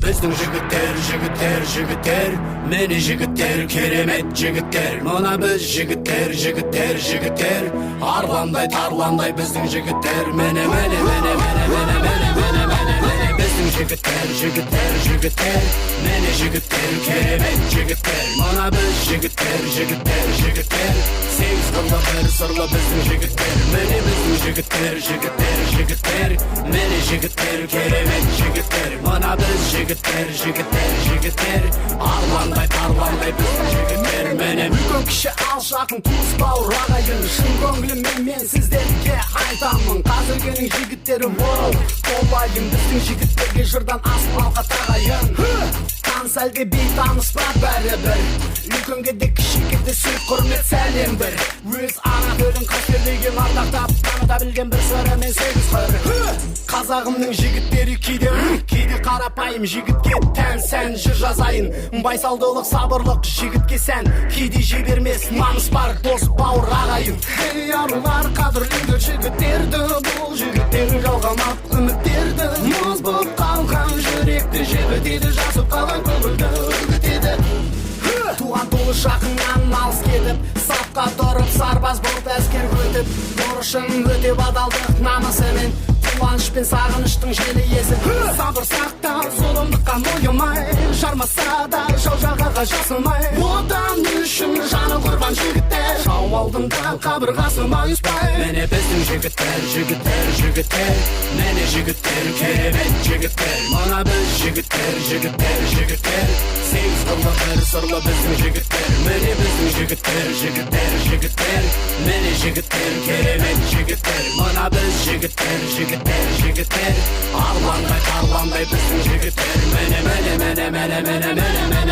Біздің жігіттер, жігіттер, жігіттер, міне жігіттер, керемет жігіттер. Мына біз жігіттер, жігіттер, жігіттер, арландай, тарландай біздің жігіттер. Міне, міне, міне, міне, міне, міне, міне, міне, міне, біздің жігіттер, жігіттер, жігіттер, міне жігіттер, керемет жігіттер. Мына біз жігіттер, жігіттер, жігіттер, сегіз қырлы, бір сырлы біздің жігіттер. Міне біздің жігіттер, жігіттер, жігіттер, міне жігіттер, керемет жігіттер. Мына біз жігіттер, жігіттер, жігіттер, арландай, тарландай біздің жігіттер. Міне. Үлкен, кіші, алыс, жақын, туыс, бауыр, ағайын, шын көңіліммен мен сіздерге айтамын: қазіргінің жігіттері, воу, толайын. Біздің жігіттерге жырдан асыл алқа тағайын. Таныс әлде бейтаныс па, бәрібір, үлкенге де, кішіге де сый, құрмет, сәлем бір. Өз ана тілін қастерлеген, ардақтап таныта білген бір сыры мен сегіз қыр. Қазағымның жігіттері кейде, кейде қарапайым жігітке тән сән жыр жазайын. Байсалдылық, сабырлық жігітке сән, кейде жібермес намыс бар дос, бауыр, ағайын. Ей, арулар, қадірлеңдер жігіттерді, бұл жігіттер жалғамақ үміттерді. Мұз болып қалған жүректі жібітеді, жасып қалған көңілді үгітеді. Туған туыс жақыннан алыс кетіп, сапқа тұрып, сарбаз болып әскер өтіп, борышын өтеп адалдық намысымен, қуаныш пен сағыныштың желі есіп, сабыр сақтап, зұлымдыққа мойымай, жармаса да жау жағаға жасымай, Отан үшін жаны құрбан жігіттер, жау алдында қабырғасы майыспай. Міне біздің жігіттер, жігіттер, жігіттер, міне жігіттер, керемет жігіттер. Мына біз жігіттер, жігіттер, жігіттер, сегіз қырлы, бір сырлы біздің жігіттер. Міне біздің жігіттер, жігіттер, жігіттер, міне жігіттер, керемет жігіттер. Мына біз жігіттер, жігіттер, жігіттер, арландай, тарландай біздің жігіттер. Міне, міне, міне, міне, міне, міне, міне.